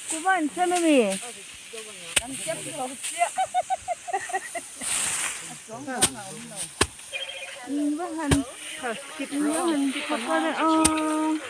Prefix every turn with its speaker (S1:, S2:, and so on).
S1: Kuva an sem ami? In va han in va han phakar aw.